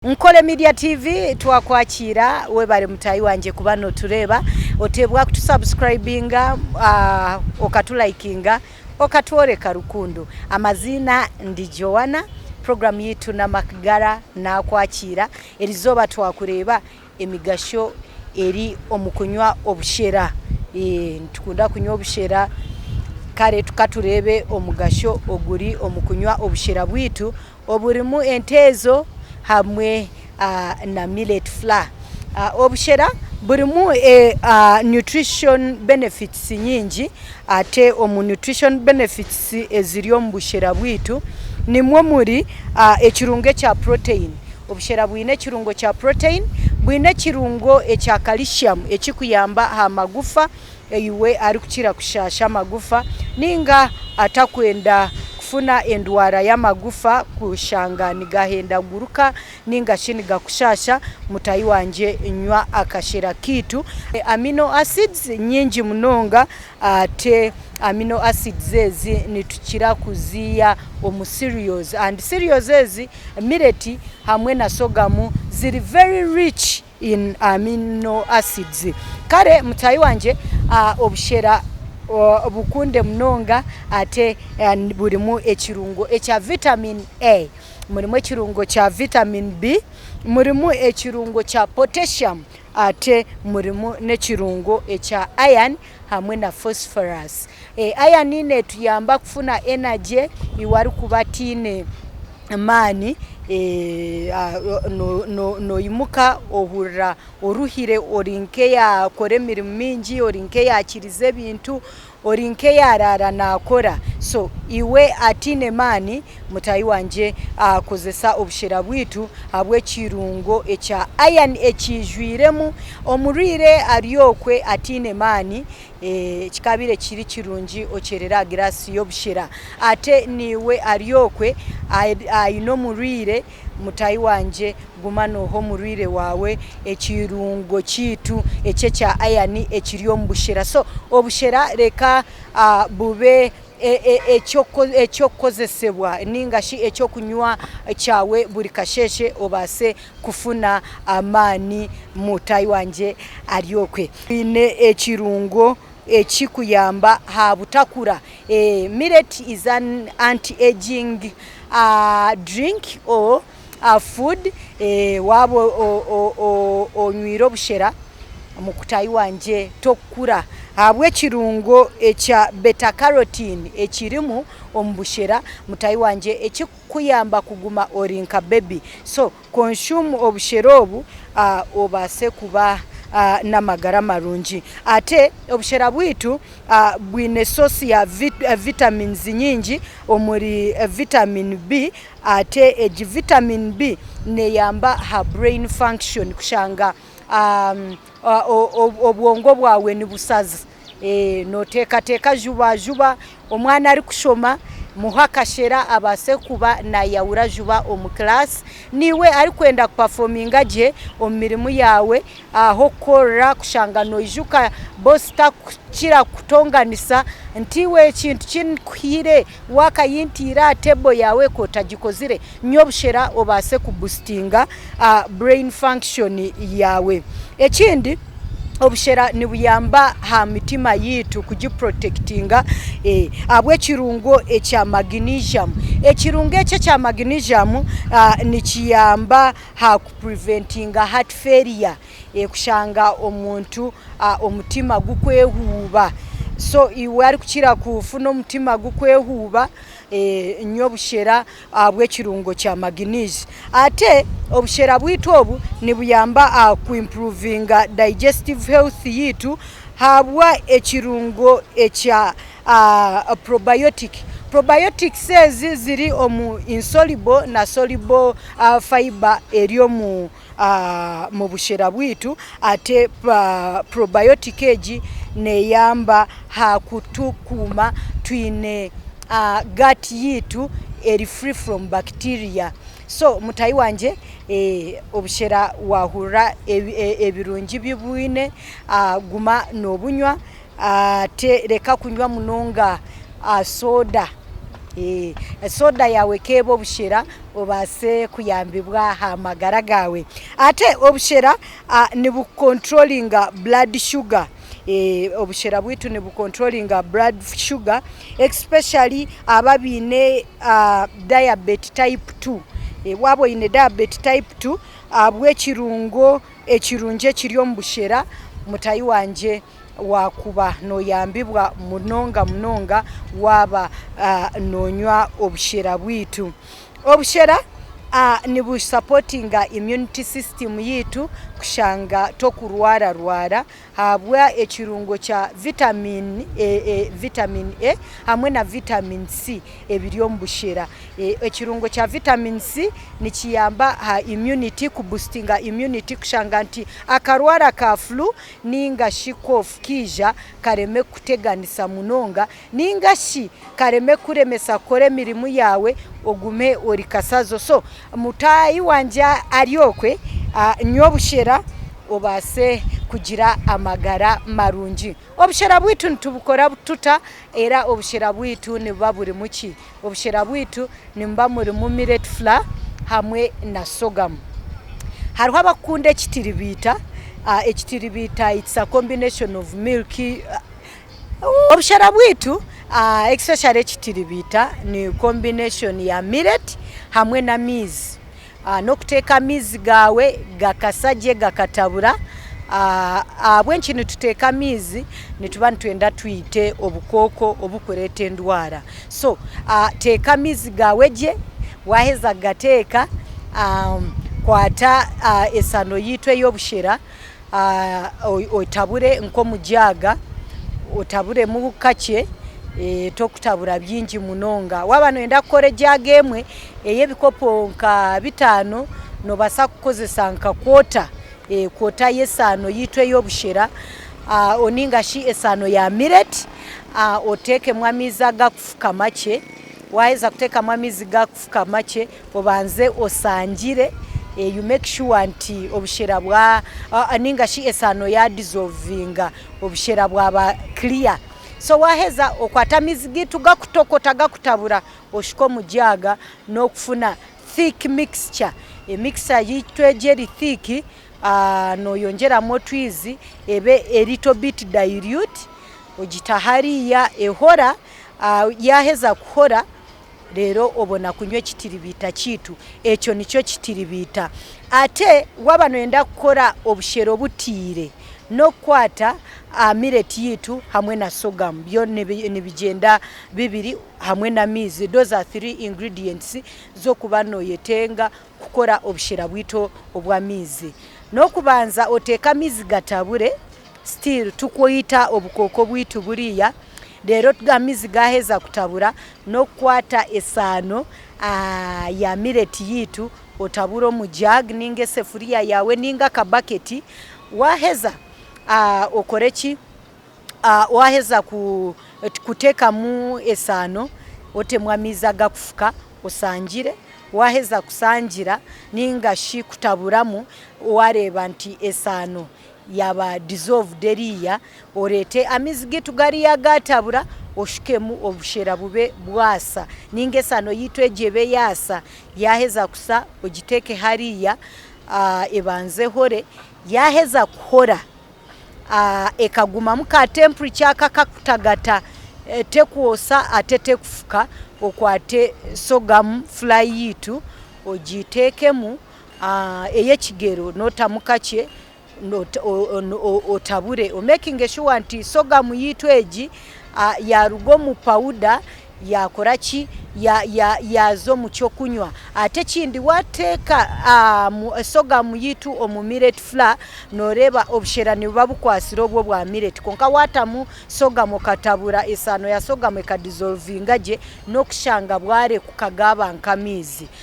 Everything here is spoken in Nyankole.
Nkore Media TV twakwakiira webare mutaahi wangye kuba notureeba oteebwa kutusubscribinga okatulayikinga okatworeka rukundo. Amaziina ndi Joanna puroguramu yaitu n'Amakigara nakwakiira erizooba twakureeba emigasho eri omu kunywa obushera. Nitukunda kunywa obushera kare katureebe omugasho oguri omu kunywa obushera bwaitu oburimu enteezo hamwe na millet flour. Obushera burimu nutrition benefits nyingi ate omu nutrition benefits eziri omu bushera bwaitu nimwo muri ekirungo ekya protein. Obushera bwine ekirungo kya protein, bwine ekirungo ekya calcium ekirikuyamba aha magufa iwe arikukira kushaasha amagufa ninga atakwenda kufuna endwara y'amagufa kushanga nigahendaguruka ninga shi nigakushaasha mutaahi wangye nywa akashera kaitu. Amino acids nyingi munonga ate amino acids ezi nitukira kuziiha omu cereals and cereals ezi millet hamwe na sorghum ziri very rich in amino acids. Kare mutaahi wangye obushera bukunde munonga ate burimu ekirungo ekya vitamin A, murimu ekirungo kya vitamin B, murimu ekirungo kya potassium ate murimu n'ekirungo ekya iron hamwe na phosphorus. Iron netuyamba kufuna energy iwe arikuba ataine maani noimuka ohurira oruhire ori nk'owaakora emirimo mingi, ori nk'owaakiriza ebintu, ori nk'owaaraara naakora. So iwe ataine maani mutaahi wangye kozesa obushera bwaitu ahabw'ekirungo ekya iron ekiijwiremu, omurwaire ari okwe ataine maani kikabaire kiri kirungi okyerere aha giraasi y'obushera. Ate naiwe ari okwe aine omurwaire mutaahi wangye guma nooha omurwaire waawe ekirungo kyaitu eki ekya iron ekiri omu bushera. So obushera reka bube eky'okukozesebwa ninga shi eky'okunywa kyawe buri kasheeshe obaase kufuna amaani mutaahi wangye ari okwe. Twine ekirungo ekirikuyamba aha butakura. Millet is an anti-aging drink or food. Waaba onywire obushera mutaahi wangye tokukura ahabw'ekirungo ekya beta carotene ekirimu omu bushera mutaahi wangye ekirikukuyamba kuguma ori nka baby. So consume obushera obu obaase kuba n'amagara marungi. Ate obushera bwaitu bwine source ya vitamins nyingi omuri vitamin B ate egi vitamin B neeyamba aha brain function kushanga obwongo bwawe nibusaza. Nooteekateeka juba juba omwana arikushoma muhe akashera abaase kuba naayahura juba omu kiraasi. Naiwe arikwenda kupafominga gye omu mirimo yaawe ah'okukorera kushanga noijuka boosi takukira kukutonganisa nti iwe ekintu ki nkuhaire waakayintiire aha table yaawe k'otagikozire. Nywa obushera obaase kubusitinga brain function yaawe. Ekindi obushera nibuyamba aha mitima yaitu kugiprotectinga ahabw'ekirungo ekya magnesium. Ekirungo eki ekya magnesium nikiyamba aha kupreventinga heart failure, kushanga omuntu omutima gukwehuuba. So iwe arikukira kufuna omutima gukwehuuba, nywa obushera ahabw'ekirungo kya magnesium. Ate obushera bwaitu obu nibuyamba aha ku improvinga digestive health yaitu ahabwa ekirungo ekya probiotic. Probiotics ezi ziri omu insoluble na soluble fibre eri omu bushera bwaitu ate probiotic egi neeyamba aha kutukuuma twine gut yaitu eri free from bacteria. So mutaahi wangye obushera waahurira ebirungi bi bwine guma noobunywa ate reka kunywa munonga soda. Soda yaawe keeba obushera obaase kuyambibwa aha magara gaawe. Ate obushera nibucontrolinga blood sugar. Obushera bwaitu nibucontrolinga blood sugar, especially aba abaine diabetes type 2. Waaba oine diabetes type 2, ahabw'ekirungo ekirungi ekiri omu bushera, mutahi wangye, wakuba noyambibwa munonga munonga waaba nonywa obushera bwaitu. Obushera nibusupportinga immunity system yaitu kushanga tokurwara rwara ahabwa ekirungo kya vitamin A hamwe na vitamin C ebiri omu bushera. Ekirungo kya vitamin C nikiyamba aha immunity, kuboostinga immunity, kushanga nti akarwara ka flu ninga shi cough kiija kareme kuteganisa munonga, ninga shi kareme kuremesa kukora emirimu yaawe, ogume ori kasazo. So mutaahi wangye ari okwe, nywa obushera obaase kugira amagara marungi. Obushera bwaitu nitubukora tuta? Era obushera bwaitu nibuba burimu ki? Obushera bwaitu nimuba murimu millet flour hamwe na sorghum. Hariho abakukunda ekitiribiita. Ekitiribiita, it's a combination of milk. Obushera bwaitu, especially ekitiribiita, ni combination ya millet hamwe n'amaizi. N'okuteeka amaizi gaawe gakasa gye, gakatabura. Ahabw'enki nituteeka amaizi? Nituba nitwenda twite obukooko obukureeta endwara. So teeka amaizi gaawe gye. Waaheza kugateeka, kwata esaano yiitu ey'obushera, otabure nk'omu jug, otaburemu kakye, tokutabura bingi munonga. Waaba noyenda kukora ejug emwe ey'ebikopo nka 5, nobaasa kukozesa nka quarter y'esaano yiitu ey'obushera ninga shi esaano ya millet, oteekemu amaizi agakufuka makye. Waaheza kuteekamu amaizi gakufuka makye, obanze osangire. You make sure nti obushera bwa ninga shi esaano yadissolvinga, obushera bwaba clear. So waheza, okwata amaizi gitu gakutokota, gakutabura, oshuka omu jug n'okufuna thick mixture. Emixture yitu egi eri thick, noyongyeramu otwizi ebe a little bit dilute, ogita hariya ehora. Yaheza kuhora, reero obona kunywa ekitiribiita kiitu. Ekyo nikyo kitiribiita. Ate waaba noyenda kukora obushera obutiire, n'okukwata millet yiitu hamwe na sorghum, byo nibigyenda bibiri hamwe n'amaizi. Those are three ingredients z'okuba noyetenga kukora obushera bwitu obw'amaizi. N'okubanza oteeka amaizi gatabure, still tukwita obukooko bwitu buriya. Reero amaizi gaheza kutabura, n'okukwata esaano ya millet yiitu, otabura omu jug ninga esefuriya yawe ninga akabaketi. Waheza okore ki? Waheza kuteekamu esaano, otemu amaizi agakufuka, osangire. Waheza kusangira ninga shi kutaburamu, wareeba nti esaano yaba dissolved eriya, oreete amaizi gitu gariya gatabura, oshukemu, obushera bube bwasa ninga esaano yitu egi ebe yaasa. Yaheza kusa, ogiteeke hariya ebanze ehore. Yaheza kuhora, ekagumamu ka temperature aka kakutagata, tekwosa ate tekufuka, okwate sorghum flour yitu, ogiteekemu ey'ekigero, notamu kakye, otabure, omakinge sure nti sorghum yitu egi yaruga omu powder yakora ki? Yaza omu kyokunywa. Ate ekindi, wateeka sorghum yitu omu millet flour, noreeba obushera nibuba bukwasire obwo bwa millet, konka watamu sorghum okatabura esaano ya sorghum ekadissolvinga gye, n'okushanga bwarekuka gaba nk'amaizi.